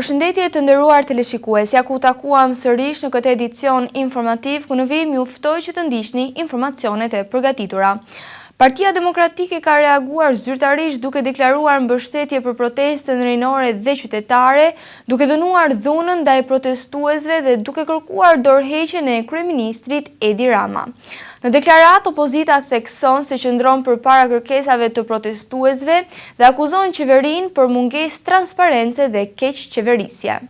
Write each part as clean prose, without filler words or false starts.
Përshëndetje të nderuar teleshikues, ja ku u takuam sërish në këtë edicion informativ ku në vijim ju ftoj që të ndiqni informacionet e përgatitura. Partia Demokratike ka reaguar zyrtarisht duke deklaruar mbështetje për protestën rinore dhe qytetare, duke dënuar dhunën ndaj protestuesve dhe duke kërkuar dorëheqjen e kryeministrit Edi Rama. Në deklaratë, opozita thekson se qëndron përpara kërkesave të protestuesve dhe akuzon qeverinë për mungesë transparence dhe keqqeverisje.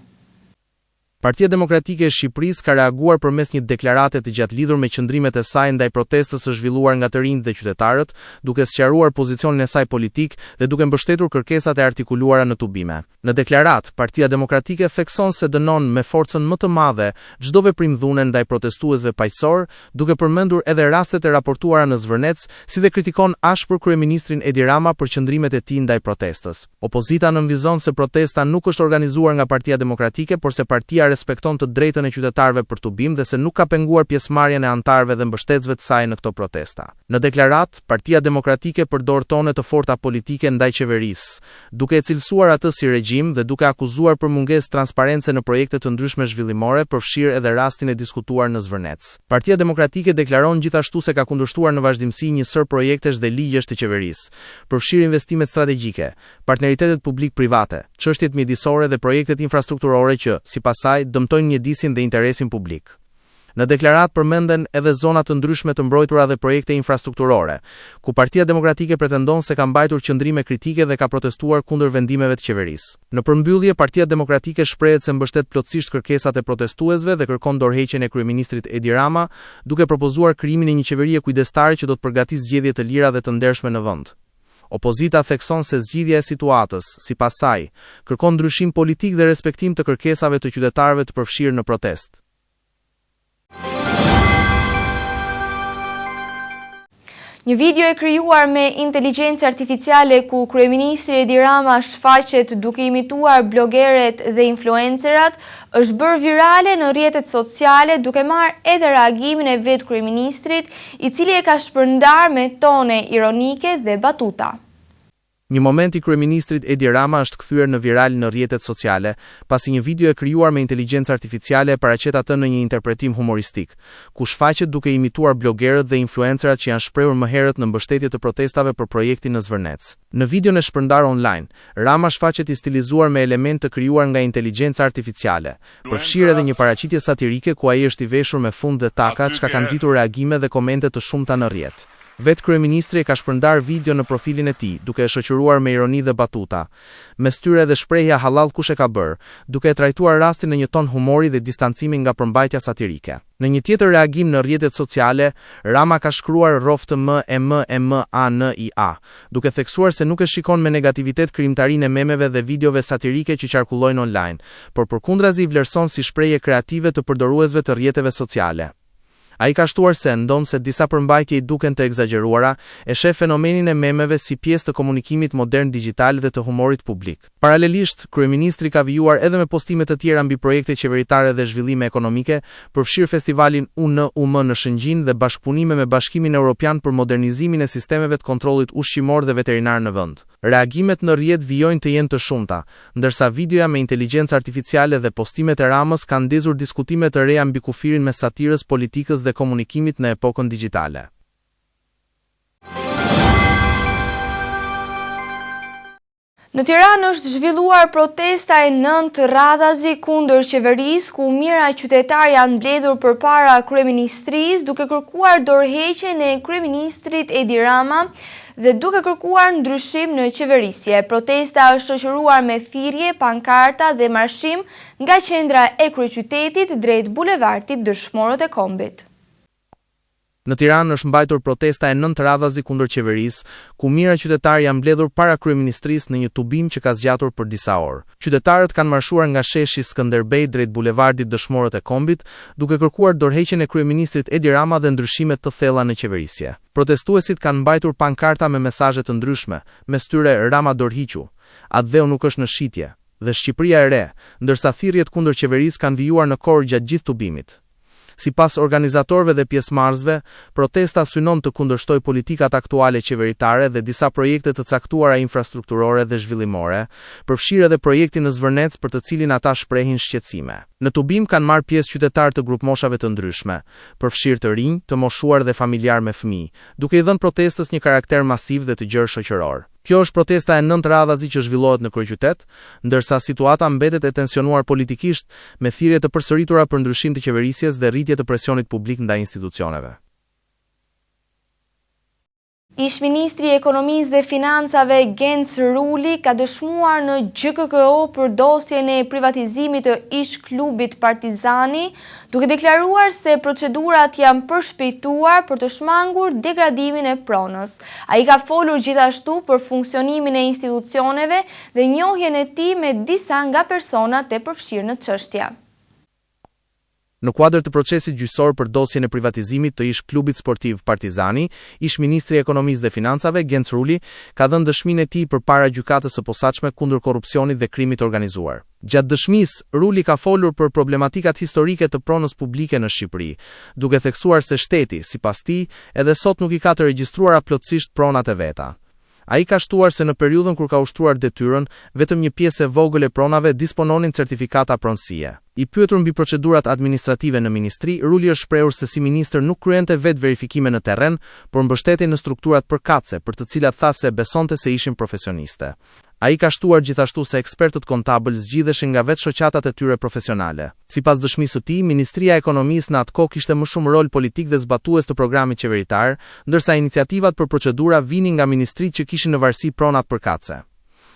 Partia Demokratike e Shqipërisë ka reaguar përmes një deklarate të gjatë lidhur me qëndrimet e saj ndaj protestës së zhvilluar nga të rinjtë dhe qytetarët, duke sqaruar pozicionin e saj politik dhe duke mbështetur kërkesat e artikuluara në tubime. Në deklaratë, Partia Demokratike thekson se dënon me forcën më të madhe çdo veprim dhune ndaj protestuesve paqësorë, duke përmendur edhe rastet e raportuara në Zvërnec, si dhe kritikon ashpër kryeministrin Edi Rama për qëndrimet e tij ndaj protestës. Opozita nënvizon se protesta nuk është organizuar nga Partia Demokratike, por se partia respekton të drejtën e qytetarëve për tubim dhe se nuk ka penguar pjesëmarrjen e anëtarëve dhe mbështetësve të saj në këto protesta. Në deklaratë, Partia Demokratike përdor tone të forta politike ndaj qeverisë, duke e cilësuar atë si regjim dhe duke akuzuar për mungesë transparence në projekte të ndryshme zhvillimore, përfshirë edhe rastin e diskutuar në Zvërnec. Partia Demokratike deklaron gjithashtu se ka kundërshtuar në vazhdimësi një sërë projektesh dhe ligjesh të qeverisë, përfshirë investimet strategjike, partneritetet publik-private, çështjet mjedisore dhe projektet infrastrukturore që, sipas saj, dëmtojnë mjedisin dhe interesin publik. Në deklaratë përmenden edhe zona të ndryshme të mbrojtura dhe projekte infrastrukturore, ku Partia Demokratike pretendon se ka mbajtur qëndrime kritike dhe ka protestuar kundër vendimeve të qeverisë. Në përmbyllje, Partia Demokratike shprehet se mbështet plotësisht kërkesat e protestuesve dhe kërkon dorëheqjen e kryeministrit Edi Rama, duke propozuar krijimin e një qeverie kujdestare që do të përgatisë zgjedhje të lira dhe të ndershme në vend. Opozita thekson se zgjidhja e situatës, sipas saj, kërkon ndryshim politik dhe respektim të kërkesave të qytetarëve të përfshirë në protestë. Një video e krijuar me inteligjencë artificiale ku kryeministri Edi Rama shfaqet duke imituar blogeret dhe influencerat është bërë virale në rrjetet sociale duke marrë edhe reagimin e vetë kryeministrit, i cili e ka shpërndarë me tone ironike dhe batuta. Një moment i kryeministrit Edi Rama është kthyer në viral në rrjetet sociale, pasi një video e krijuar me inteligjencë artificiale e paraqet atë në një interpretim humoristik, ku shfaqet duke imituar blogerët dhe influencerat që janë shprehur më herët në mbështetje të protestave për projektin në Zvërnec. Në videon e shpërndarë online, Rama shfaqet i stilizuar me elementë të krijuar nga inteligjenca artificiale, përfshirë edhe një paraqitje satirike ku ai është i veshur me fund dhe taka, çka ka nxitur reagime dhe komente të shumta në rrjet. Vetë kryeministri e ka shpërndarë videon në profilin e tij, duke e shoqëruar me ironi dhe batuta. Mes tyre edhe shprehja hallall kush e ka bërë, duke e trajtuar rastin në një ton humori dhe distancimi nga përmbajtja satirike. Në një tjetër reagim në rrjetet sociale, Rama ka shkruar rroftë M E M E M A N I A, duke theksuar se nuk e shikon me negativitet krijimtarinë e memeve dhe videove satirike që qarkullojnë online, por përkundrazi i vlerëson si shprehje kreative të përdoruesve të rrjeteve sociale. Ai ka shtuar se, ndonëse disa përmbajtje i duken të ekzagjeruara, e sheh fenomenin e memeve si pjesë të komunikimit modern digjital dhe të humorit publik. Paralelisht, kryeministri ka vijuar edhe me postime të tjera mbi projekte qeveritare dhe zhvillime ekonomike, përfshirë festivalin UNUM në Shëngjin dhe bashkëpunime me Bashkimin Europian për modernizimin e sistemeve të kontrollit ushqimor dhe veterinar në vend. Reagimet në rrjet vijojnë të jenë të shumta, ndërsa videoja me inteligjencë artificiale dhe postimet e Ramës kanë ndezur diskutime të reja mbi kufirin mes satirës, politikës dhe komunikimit në epokën digjitale. Në Tiranë është zhvilluar protesta e nëntë radhazi kundër qeverisë, ku mijëra qytetarë janë mbledhur përpara kryeministrisë duke kërkuar dorëheqjen e kryeministrit Edi Rama dhe duke kërkuar ndryshim në qeverisje. Protesta është shoqëruar me thirrje, pankarta dhe marshim nga qendra e kryeqytetit drejt bulevardit Dëshmorët e Kombit. Në Tiranë është mbajtur protesta e nëntë radhazi kundër qeverisë, ku mijëra qytetarë janë mbledhur para kryeministrisë në një tubim që ka zgjatur për disa orë. Qytetarët kanë marshuar nga sheshi Skënderbej drejt bulevardit Dëshmorët e Kombit, duke kërkuar dorëheqjen e kryeministrit Edi Rama dhe ndryshime të thella në qeverisje. Protestuesit kanë mbajtur pankarta me mesazhe të ndryshme, mes tyre Rama dorëhiqu, Atdheu nuk është në shitje, dhe Shqipëria e re, ndërsa thirrjet kundër qeverisë kanë vijuar në kor gjatë gjithë tubimit. Sipas organizatorëve dhe pjesëmarrësve, protesta synon të kundërshtojë politikat aktuale qeveritare dhe disa projekte të caktuara infrastrukturore dhe zhvillimore, përfshirë edhe projektin në Zvërnec për të cilin ata shprehin shqetësime. Në tubim kanë marrë pjesë qytetarë të grupmoshave të ndryshme, përfshirë të rinj, të moshuar dhe familjarë me fëmijë, duke i dhënë protestës një karakter masiv dhe të gjerë shoqëror. Kjo është protesta e nëntë radhazi që zhvillohet në kryeqytet, ndërsa situata mbetet e tensionuar politikisht, me thirrje të përsëritura për ndryshim të qeverisjes dhe rritje të presionit publik ndaj institucioneve. Ish-ministri i Ekonomisë dhe Financave Genc Ruli ka dëshmuar në GJKKO për dosjen e privatizimit të ish-klubit Partizani, duke deklaruar se procedurat janë përshpejtuar për të shmangur degradimin e pronës. Ai ka folur gjithashtu për funksionimin e institucioneve dhe njohjen e tij me disa nga personat e përfshirë në çështje. Në kuadër të procesit gjyqësor për dosjen e privatizimit të ish-klubit sportiv Partizani, ish-ministri i Ekonomisë dhe Financave, Genc Ruli, ka dhënë dëshminë e tij përpara Gjykatës së Posaçme kundër Korrupsionit dhe Krimit të Organizuar. Gjatë dëshmisë, Ruli ka folur për problematikat historike të pronës publike në Shqipëri, duke theksuar se shteti, sipas tij, edhe sot nuk i ka të regjistruara plotësisht pronat e veta. Ai ka shtuar se në periudhën kur ka ushtruar detyrën, vetëm një pjesë e vogël e pronave dispononin certifikata pronësie. I pyetur mbi procedurat administrative në ministri, Ruli është shprehur se si ministër nuk kryente vetë verifikime në terren, por mbështetej në strukturat përkatëse, për të cilat tha se besonte se ishin profesioniste. Ai ka shtuar gjithashtu se ekspertët kontabël zgjidheshin nga vetë shoqatat e tyre profesionale. Sipas dëshmisë së tij, Ministria e Ekonomisë në atë kohë kishte më shumë rol politik dhe zbatues të programit qeveritar, ndërsa iniciativat për procedura vinin nga ministritë që kishin në varësi pronat përkatëse.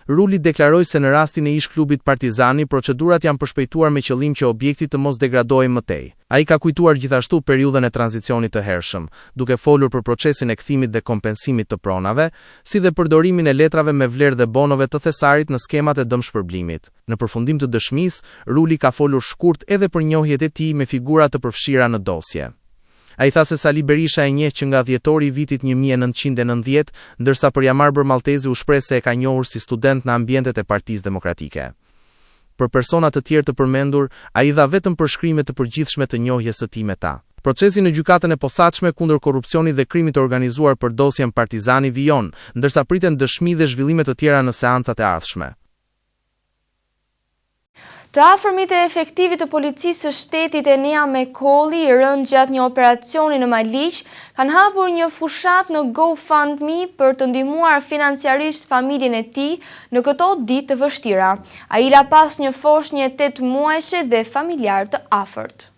Ruli deklaroi se në rastin e ish-klubit Partizani procedurat janë përshpejtuar me qëllim që objekti të mos degradohej më tej. Ai ka kujtuar gjithashtu periudhën e tranzicionit të hershëm, duke folur për procesin e kthimit dhe kompensimit të pronave, si dhe përdorimin e letrave me vlerë dhe bonove të thesarit në skemat e dëmshpërblimit. Në përfundim të dëshmisë, Ruli ka folur shkurt edhe për njohjet e tij me figura të përfshira në dosje. Ai tha se Sali Berisha e njeh që nga dhjetori i vitit 1990, ndërsa për Jamarbër Malltezi u shpreh se e ka njohur si student në ambientet e Partisë Demokratike. Për persona të tjerë të përmendur, ai dha vetëm përshkrime të përgjithshme të njohjes së tij me ta. Procesi në Gjykatën e Posaçme kundër Korrupsionit dhe Krimit të Organizuar për dosjen Partizani vijon, ndërsa priten dëshmi dhe zhvillime të tjera në seancat e ardhshme. Të afërmit e efektivit të Policisë së Shtetit Enea Mekolli, i rënë gjatë një operacioni në Maliq, kanë hapur një fushatë në GoFundMe për të ndihmuar financiarisht familjen e tij në këto ditë të vështira. Ai la pas një foshnje tetë muajshe dhe familjarë të afërt.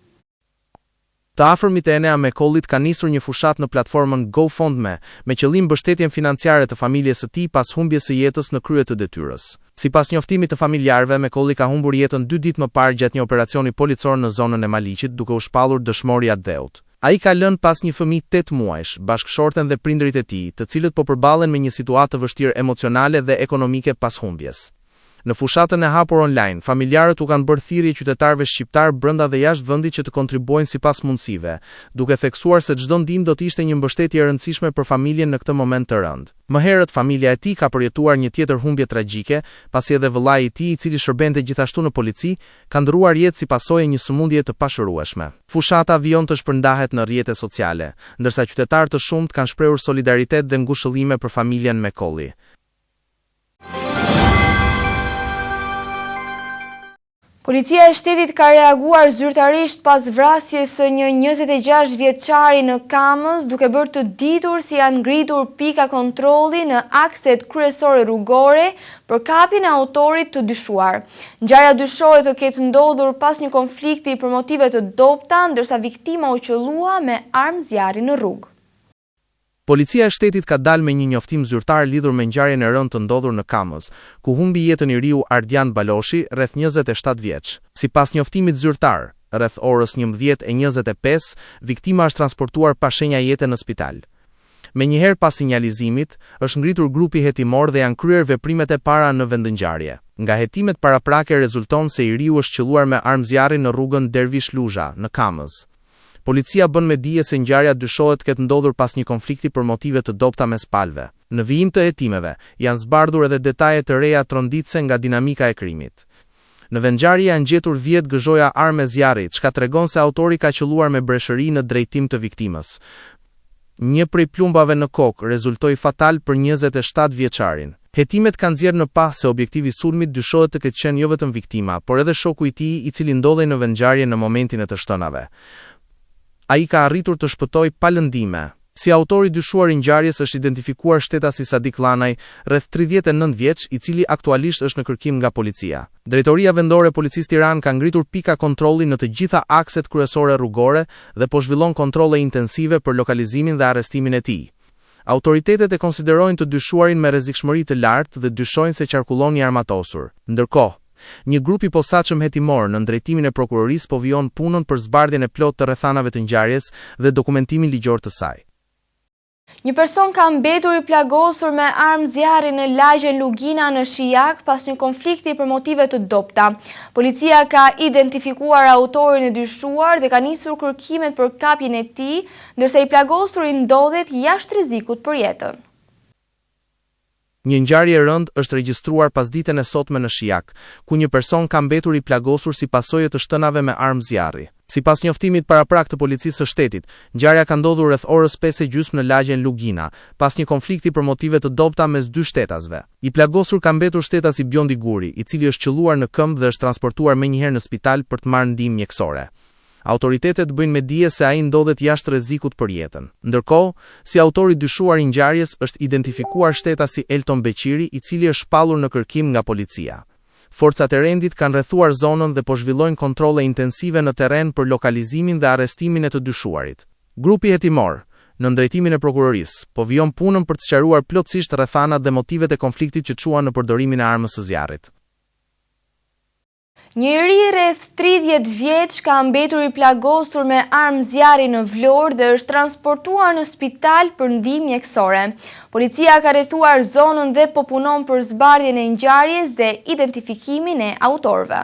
Të afërmit e Enea Mekollit kanë nisur një fushatë në platformën GoFundMe, me qëllim mbështetjen financiare të familjes së tij pas humbjes së jetës në krye të detyrës. Sipas njoftimit të familjarëve, Mekolli ka humbur jetën dy ditë më parë gjatë një operacioni policor në zonën e Maliqit, duke u shpallur Dëshmor i Atdheut. Ai ka lënë pas një fëmijë tetë muajsh, bashkëshorten dhe prindërit e tij, të cilët po përballen me një situatë të vështirë emocionale dhe ekonomike pas humbjes. Në fushatën e hapur online, familjarët u kanë bërë thirrje qytetarëve shqiptarë brenda dhe jashtë vendit që të kontribuojnë sipas mundësive, duke theksuar se çdo ndihmë do të ishte një mbështetje e rëndësishme për familjen në këtë moment të rëndë. Më herët, familja e tij ka përjetuar një tjetër humbje tragjike, pasi edhe vëllai i tij, i cili shërbente gjithashtu në polici, ka ndërruar jetë si pasojë e një sëmundjeje të pashërueshme. Fushata vijon të shpërndahet në rrjete sociale, ndërsa qytetarë të shumtë kanë shprehur solidaritet dhe ngushëllime për familjen Mekolli. Policia e Shtetit ka reaguar zyrtarisht pas vrasjes së një 26 vjeçari në Kamëz, duke bërë të ditur se janë ngritur pika kontrolli në akset kryesore rrugore për kapjen e autorit të dyshuar. Ngjarja dyshohet të ketë ndodhur pas një konflikti për motive të dobëta, ndërsa viktima u qëllua me armë zjarri në rrugë. Policia e Shtetit ka dalë me një njoftim zyrtar lidhur me ngjarjen e rëndë të ndodhur në Kamëz, ku humbi jetën i riu Ardian Baloshi, rreth 27 vjeç. Sipas njoftimit zyrtar, rreth orës 11:25, viktima është transportuar pa shenja jete në spital. Menjëherë pas sinjalizimit, është ngritur grupi hetimor dhe janë kryer veprimet e para në vendngjarje. Nga hetimet paraprake rezulton se i riu është qëlluar me armë zjarri në rrugën Dervish Luzha, në Kamëz. Policia bën me dije se ngjarja dyshohet të ketë ndodhur pas një konflikti për motive të dobëta mes palëve. Në vijim të hetimeve, janë zbardhur edhe detaje të reja tronditëse nga dinamika e krimit. Në vendngjarje janë gjetur dhjetë gëzhoja arme zjarri, çka tregon se autori ka qëlluar me breshëri në drejtim të viktimës. Një prej plumbave në kokë rezultoi fatal për 27 vjeçarin. Hetimet kanë nxjerrë në pah se objektiv i sulmit dyshohet të ketë qenë jo vetëm viktima, por edhe shoku i tij, i cili ndodhej në vendngjarje në momentin e të shtënave. Ai ka arritur të shpëtojë pa lëndime. Si autor i dyshuar i ngjarjes është identifikuar shtetasi Sadik Llanaj, rreth 39 vjeç, i cili aktualisht është në kërkim nga policia. Drejtoria Vendore e Policisë Tiranë ka ngritur pika kontrolli në të gjitha akset kryesore rrugore dhe po zhvillon kontrolle intensive për lokalizimin dhe arrestimin e tij. Autoritetet e konsiderojnë të dyshuarin me rrezikshmëri të lartë dhe dyshojnë se qarkullon i armatosur. Ndërkohë, një grup i posaçëm hetimor nën drejtimin e prokurorisë po vijon punën për zbardhjen e plotë të rrethanave të ngjarjes dhe dokumentimin ligjor të saj. Një person ka mbetur i plagosur me armë zjarri në lagjen Lugina në Shijak pas një konflikti për motive të dobëta. Policia ka identifikuar autorin e dyshuar dhe ka nisur kërkimet për kapjen e tij, ndërsa i plagosuri ndodhet jashtë rrezikut për jetën. Një ngjarje e rëndë është regjistruar pasditen e sotme në Shijak, ku një person ka mbetur i plagosur si pasojë e të shtënave me armë zjarri. Sipas njoftimit paraprak të Policisë së Shtetit, ngjarja ka ndodhur rreth orës pesë e gjysmë në lagjen Lugina, pas një konflikti për motive të dobëta mes dy shtetasve. I plagosur ka mbetur shtetasi Bjondi Guri, i cili është qëlluar në këmbë dhe është transportuar menjëherë në spital për të marrë ndihmë mjekësore. Autoritetet bëjnë me dije se ai ndodhet jashtë rrezikut për jetën. Ndërkohë, si autor i dyshuar i ngjarjes është identifikuar shtetasi Elton Beqiri i cili është shpallur në kërkim nga policia. Forcat e rendit kanë rrethuar zonën dhe po zhvillojnë kontrolle intensive në terren për lokalizimin dhe arrestimin e të dyshuarit. Grupi hetimor, nën drejtimin e prokurorisë, po vijon punën për të sqaruar plotësisht rrethanat dhe motivet e konfliktit që çuan në përdorimin e armës së zjarrit. Një i ri rreth 30 vjeç ka mbetur i plagosur me armë zjarri në Vlorë dhe është transportuar në spital për ndihmë mjekësore. Policia ka rrethuar zonën dhe po punon për zbardhjen e ngjarjes dhe identifikimin e autorëve.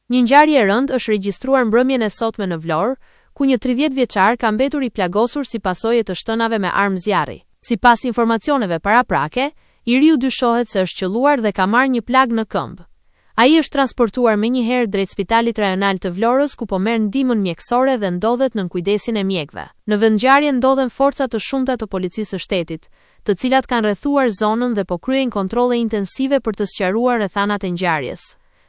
Një ngjarje e rëndë është regjistruar mbrëmjen e sotme në Vlorë, ku një 30 vjeçar ka mbetur i plagosur si pasojë e të shtënave me armë zjarri. Sipas informacioneve paraprake, i riu dyshohet se është qëlluar dhe ka marrë një plagë në këmbë. Ai është transportuar menjëherë drejt Spitalit Rajonal të Vlorës ku po merr ndihmën mjekësore dhe ndodhet nën kujdesin e mjekëve. Në vendngjarje ndodhen forca të shumta të Policisë së Shtetit, të cilat kanë rrethuar zonën dhe po kryejnë kontrolle intensive për të sqaruar rrethanat e ngjarjes.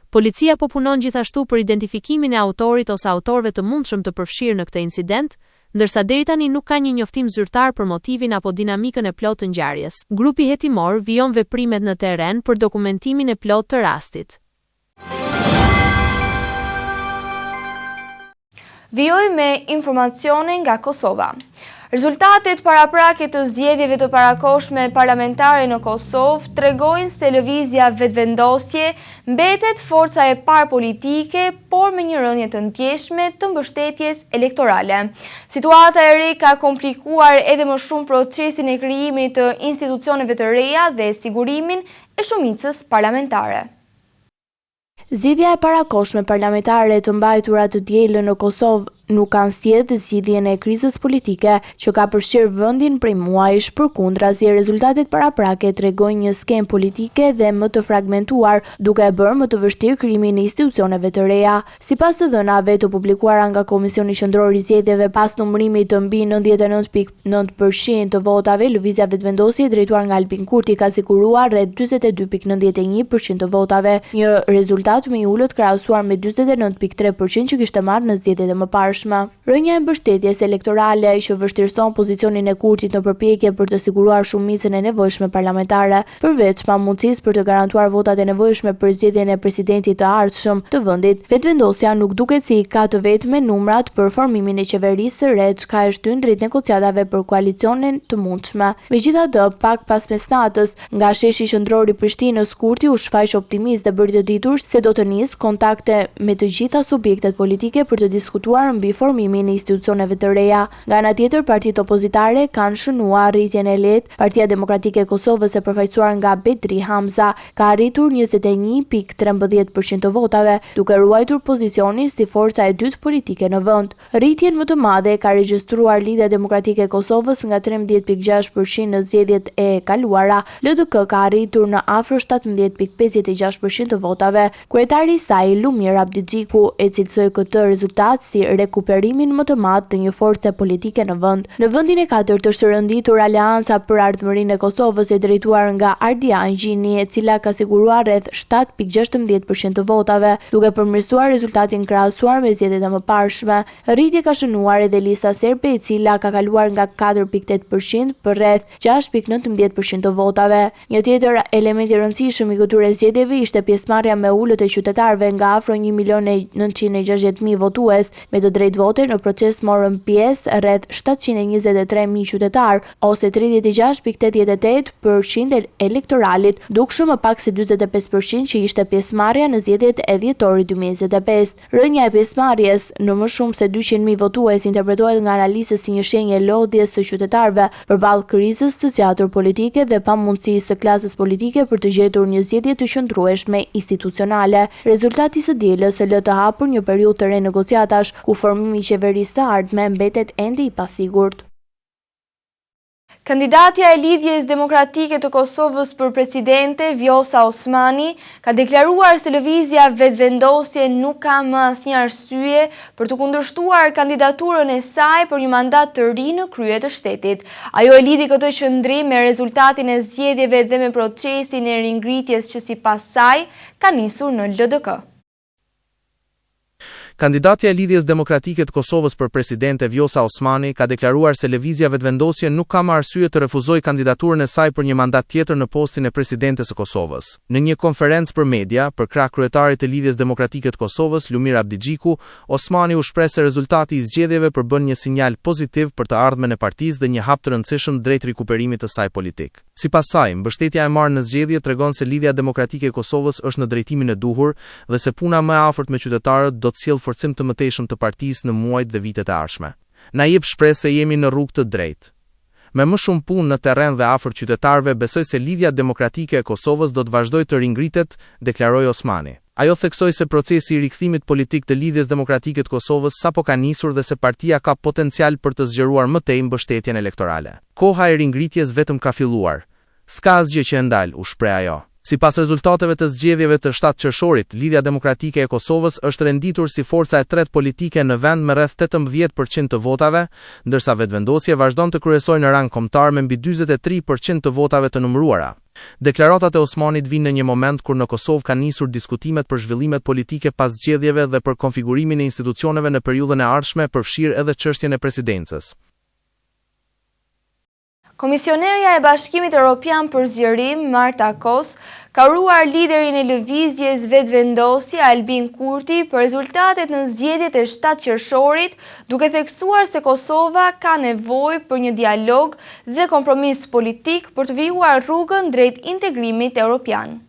Policia po punon gjithashtu për identifikimin e autorit ose autorëve të mundshëm të përfshirë në këtë incident, ndërsa deri tani nuk ka një njoftim zyrtar për motivin apo dinamikën e plotë të ngjarjes. Grupi hetimor vijon veprimet në terren për dokumentimin e plotë të rastit. Vijojmë me informacione nga Kosova. Rezultatet paraprake të zgjedhjeve të parakohshme parlamentare në Kosovë tregojnë se lëvizja Vetëvendosje mbetet forca e parë politike, por me një rënie të ndjeshme të mbështetjes elektorale. Situata e re ka komplikuar edhe më shumë procesin e krijimit të institucioneve të reja dhe sigurimin e shumicës parlamentare. Zgjedhja e parakohshme parlamentare të mbajtura të dielën në Kosovë nuk kanë sjellë zgjidhjen e krizës politike që ka përfshirë vendin prej muajsh, përkundrazi rezultatet paraprake tregojnë një skenë politike dhe më të fragmentuar, duke e bërë më të vështirë krijimin e institucioneve të reja. Sipas të dhënave të publikuara nga Komisioni Qendror i Zgjedhjeve pas numërimit të mbi 99.9% të votave, Lëvizja Vetëvendosje e drejtuar nga Albin Kurti ka siguruar rreth 42.91% të votave, një rezultat më i ulët krahasuar me 49.3% që kishte marrë në zgjedhjet e mëparshme. Rënia e mbështetjes elektorale që vështirëson pozicionin e Kurtit në përpjekje për të siguruar shumicën e nevojshme parlamentare, përveç pamundësisë për të garantuar votat e nevojshme për zgjedhjen e presidentit të ardhshëm të vendit, Vetëvendosja nuk duket se i ka të vetme numrat për formimin e qeverisë së re çka e shtyn drejt negociatave për koalicione të mundshme. Megjithatë, pak pas mesnatës, Nga sheshi qendror i Prishtinës, Kurti u shfaq optimist dhe bëri të ditur se do të nisë kontakte me të gjitha subjektet politike për të diskutuar mbi. mbi formimin e institucioneve të reja. Nga ana tjetër, partitë opozitare kanë shënuar rritjen e lehtë. Partia Demokratike e Kosovës e përfaqësuar nga Bedri Hamza ka arritur 21,13% të votave, duke ruajtur pozicionin si forca e dytë politike në vend. Rritjen më të madhe e ka regjistruar Lidhja Demokratike e Kosovës nga 13,6% në zgjedhjet e kaluara, LDK ka arritur në afro 17,56% të votave. Kryetari i saj, Lumir Abdixhiku, e cilësoi këtë rezultat si rekuperimin më të madh të një force politike në vend. Në vendin e katërt është renditur Aleanca për Ardhmërinë e Kosovës e drejtuar nga Ardian Gjini, e cila ka siguruar rreth 7,16% të votave, duke përmirësuar rezultatin krahasuar me zgjedhjet e mëparshme. Rritje ka shënuar edhe Lista Serbe e cila ka kaluar nga 4,8% për rreth 6,19% të votave. Një tjetër element i rëndësishëm i këtyre zgjedhjeve ishte pjesëmarrja më e ulët e qytetarëve nga afro 1 milion e 960 mijë votues me të drejtë vote në proces morën pjesë rreth 723.000 qytetarë ose 36.88% e elektoralit, dukshëm më pak se 45% që ishte pjesëmarrja në zgjedhjet e dhjetorit 2025. Rënia e pjesëmarrjes në më shumë se 200.000 votues interpretohet nga analistët si një shenjë e lodhjes së qytetarëve përballë krizës të zgjatur politike dhe pamundësisë së klasës politike për të gjetur një zgjidhje të qëndrueshme institucionale. Rezultati i së dielës e lë të hapur një periudhë të re negociatash, ku formimi i qeverisë së ardhme mbetet ende i pasigurt. Kandidatja e Lidhjes Demokratike të Kosovës për presidente, Vjosa Osmani, ka deklaruar se lëvizja Vetëvendosje nuk ka më asnjë arsye për të kundërshtuar kandidaturën e saj për një mandat të ri në krye të shtetit. Ajo e lidhi këtë qëndrim me rezultatin e zgjedhjeve dhe me procesin e ringritjes që sipas saj ka nisur në LDK. Kandidatja e Lidhjes Demokratike të Kosovës për presidente Vjosa Osmani ka deklaruar se lëvizja Vetëvendosje nuk ka më arsye të refuzojë kandidaturën e saj për një mandat tjetër në postin e presidentes së Kosovës. Në një konferencë për media, përkrah kryetarit të Lidhjes Demokratike të Kosovës, Lumir Abdixhiku, Osmani u shpreh se rezultati i zgjedhjeve përbën një sinjal pozitiv për të ardhmen e partisë dhe një hap të rëndësishëm drejt rikuperimit të saj politik. Sipas saj, mbështetja e marrë në zgjedhje tregon se Lidhja Demokratike e Kosovës është në drejtimin e duhur dhe se puna më e afërt me qytetarët do të sjellë forcim të mëtejshëm të partisë në muajt dhe vitet e ardhshme. Na jep shpresë se jemi në rrugë të drejtë. Me më shumë punë në terren dhe afër qytetarëve besoj se Lidhja Demokratike e Kosovës do të vazhdojë të ringritet, deklaroi Osmani. Ajo theksoi se procesi i rikthimit politik të Lidhjes Demokratike të Kosovës sapo ka nisur dhe se partia ka potencial për të zgjeruar më tej mbështetjen elektorale. Koha e ringritjes vetëm ka filluar. S'ka asgjë që e ndal, u shpreh ajo. Sipas rezultateve të zgjedhjeve të 7 qershorit, Lidhja Demokratike e Kosovës është renditur si forca e tretë politike në vend me rreth 18% të votave, ndërsa Vetëvendosje vazhdon të kryesojë në rang kombëtar me mbi 43% të votave të numëruara. Deklaratat e Osmanit vijnë në një moment kur në Kosovë kanë nisur diskutimet për zhvillimet politike pas zgjedhjeve dhe për konfigurimin e institucioneve në periudhën e ardhshme, përfshirë edhe çështjen e presidencës. Komisionerja e Bashkimit Europian për Zgjerim, Marta Kos, ka uruar liderin e lëvizjes Vetëvendosje, Albin Kurti, për rezultatet në zgjedhjet e 7 qershorit, duke theksuar se Kosova ka nevojë për një dialog dhe kompromis politik për të vijuar rrugën drejt integrimit europian.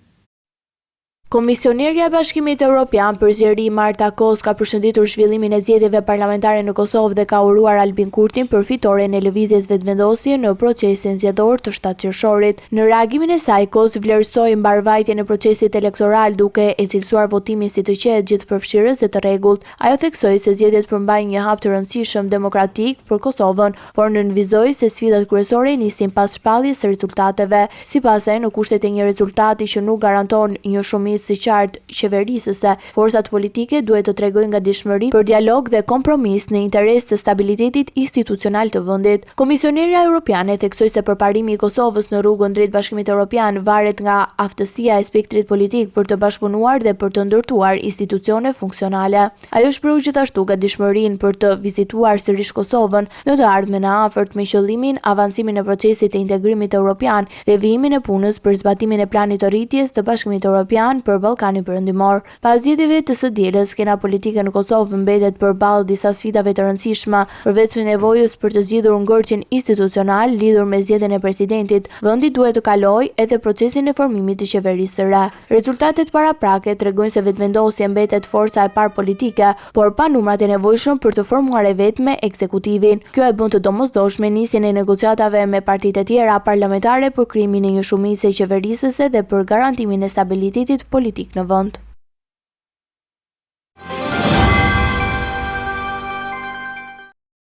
Komisionerja e Bashkimit Europian për Zgjerim Marta Kos ka përshëndetur zhvillimin e zgjedhjeve parlamentare në Kosovë dhe ka uruar Albin Kurtin për fitoren e lëvizjes Vetëvendosje në procesin zgjedhor të 7 qershorit. Në reagimin e saj, Kos vlerësoi mbarëvajtjen e procesit elektoral duke e cilësuar votimin si të qetë, gjithëpërfshirës dhe të rregullt. Ajo theksoi se zgjedhjet përmbajnë një hap të rëndësishëm demokratik për Kosovën, por nënvizoi se sfidat kryesore nisin pas shpalljes së rezultateve. Sipas saj, në kushtet e një rezultati që nuk garanton një shumicë të qartë qeverisëse, forcat politike duhet të tregojnë gatishmëri për dialog dhe kompromis në interes të stabilitetit institucional të vendit. Komisionerja europiane theksoi se përparimi i Kosovës në rrugën drejt Bashkimit Europian varet nga aftësia e spektrit politik për të bashkëpunuar dhe për të ndërtuar institucione funksionale. Ajo shprehu gjithashtu gatishmërinë për të vizituar sërish Kosovën në të ardhmen e afërt me qëllimin avancimin e procesit të integrimit europian dhe vijimin e punës për zbatimin e planit të rritjes të Bashkimit Europian. për Ballkanin Perëndimor. Pas zgjedhjeve të së dielës, skena politike në Kosovë mbetet përballë disa sfidave të rëndësishme. Përveç nevojës për të zgjidhur ngërçin institucional lidhur me zgjedhjen e presidentit, vendi duhet të kalojë edhe procesin e formimit të qeverisë së re. Rezultatet paraprake tregojnë se Vetëvendosje mbetet forca e parë politike, por pa numrat e nevojshëm për të formuar e vetme ekzekutivin. Kjo e bën të domosdoshme nisjen e negociatave me partitë e tjera parlamentare për krijimin e një shumice qeverisëse dhe për garantimin e stabilitetit politik në vend.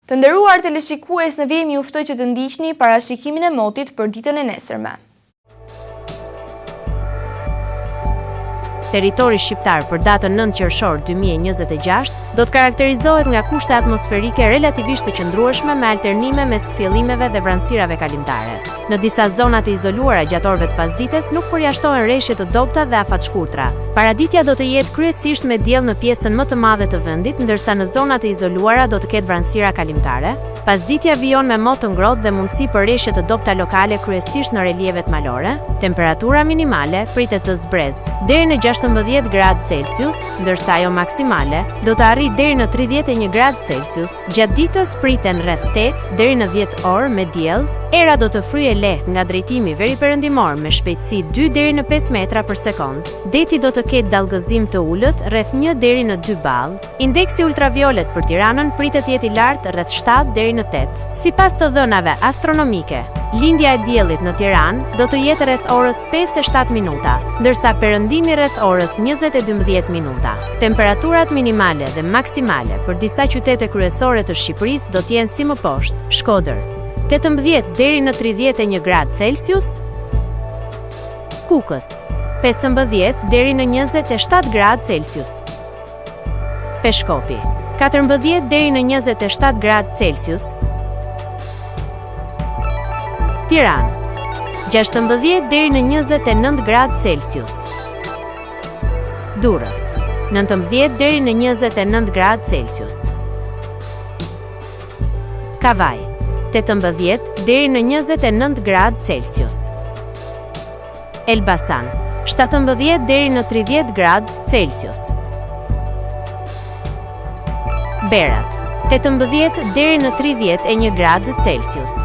Të nderuar teleshikues, në vijim ju ftoj që të ndiqni parashikimin e motit për ditën e nesërme. Territori shqiptar për datën 9 qershor 2026 do të karakterizohet nga kushte atmosferike relativisht të qëndrueshme me alternime mes kthjellimeve dhe vranësirave kalimtare. Në disa zona të izoluara gjatë orëve të pasdites nuk përjashtohen reshje të dobëta dhe afatshkurtra. Paraditja do të jetë kryesisht me diell në pjesën më të madhe të vendit, ndërsa në zona të izoluara do të ketë vranësira kalimtare. Pasditja vijon me mot të ngrohtë dhe mundësi për reshje të dobëta lokale kryesisht në relievet malore. Temperatura minimale pritet të zbresë deri në 16 gradë Celsius, ndërsa ajo maksimale do të arrijë deri në 31 gradë Celsius. Gjatë ditës priten rreth 8 deri në 10 orë me diell. Era do të fryjë lehtë nga drejtimi veriperëndimor me shpejtësi 2 deri në 5 metra për sekondë. Deti do të ketë dallgëzim të ulët rreth 1 deri në 2 ballë. Indeksi ultraviolet për Tiranën pritet të jetë i lartë rreth 7 deri në 8. Sipas të dhënave astronomike, lindja e diellit në Tiranë do të jetë rreth orës 5 e 7 minuta, ndërsa perëndimi rreth orës 20 e 12 minuta. Temperaturat minimale dhe maksimale për disa qytete kryesore të Shqipërisë do të jenë si më poshtë: Shkodër, 18 deri në 31 gradë Celsius, Kukës, 15 deri në 27 gradë Celsius. Peshkopi, 14 deri në 27 gradë Celsius. Tiranë, 16 deri në 29 gradë Celsius. Durrës, 19 deri në 29 gradë Celsius. Kavajë, 18 deri në 29 gradë Celsius. Elbasan, 17 deri në 30 gradë Celsius. Berat, 18 deri në 31 gradë Celsius.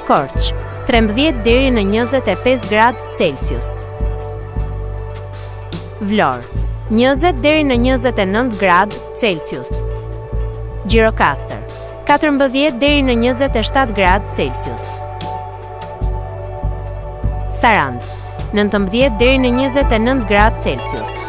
Korçë, 13 deri në 25 gradë Celsius. Vlorë, 20 deri në 29 gradë Celsius. Gjirokastër, 14 deri në 27 gradë Celsius. Sarandë, 19 deri në 29 gradë Celsius.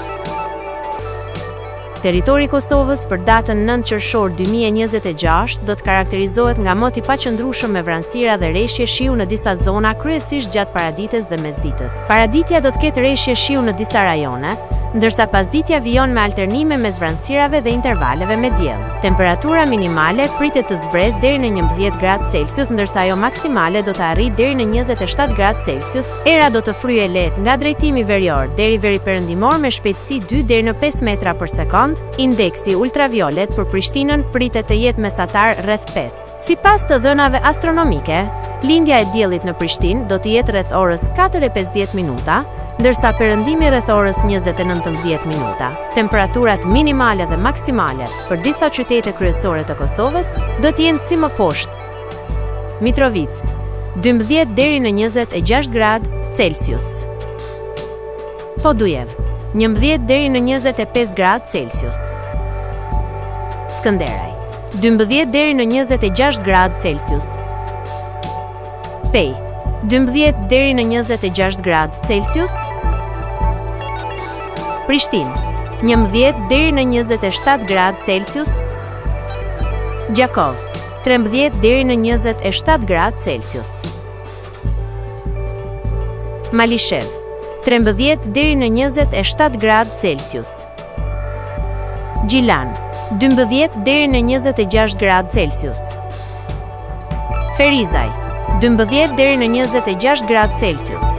Territori i Kosovës për datën 9 qershor 2026 do të karakterizohet nga mot i paqëndrueshëm me vranësira dhe reshje shiu në disa zona, kryesisht gjatë paradites dhe mesditës. Paraditja do të ketë reshje shiu në disa rajone, ndërsa pasditja vijon me alternime mes vranësirave dhe intervaleve me diell. Temperatura minimale pritet të zbresë deri në 11 gradë Celsius, ndërsa ajo maksimale do të arrijë deri në 27 gradë Celsius. Era do të fryjë lehtë nga drejtimi verior deri veriperëndimor me shpejtësi 2 deri në 5 metra për sekondë. Indeksi ultraviolet për Prishtinën pritet të jetë mesatar rreth 5. Sipas të dhënave astronomike, lindja e diellit në Prishtinë do të jetë rreth orës 4:50 minuta, ndërsa perëndimi rreth orës 20:19 minuta. Temperaturat minimale dhe maksimale për disa qytete kryesore të Kosovës do të jenë si më poshtë. Mitrovicë, 12 deri në 26 gradë Celsius. Podujevë, 11 deri në 25 gradë Celsius. Skënderaj, 12 deri në 26 gradë Celsius. Pejë, 12 deri në 26 gradë Celsius. Prishtinë, 11 deri në 27 gradë Celsius. Gjakovë, 13 deri në 27 gradë Celsius. Malishevë, 13 deri në 27 gradë Celsius. Gjilan, 12 deri në 26 gradë Celsius. Ferizaj, 12 deri në 26 gradë Celsius.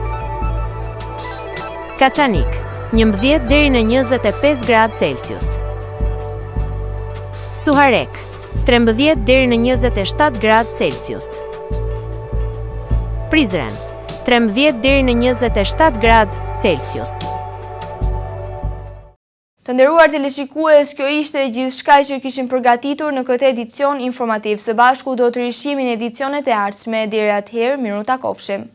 Kaçanik, 11 deri në 25 gradë Celsius. Suharekë, 13 deri në 27 gradë Celsius. Prizren, 13 deri në 27 gradë Celsius. Të nderuar teleshikues, kjo ishte gjithçka që kishim përgatitur në këtë edicion informativ. Së bashku do të rishihemi në edicionet e ardhshme, deri atëherë, mirutakofshim.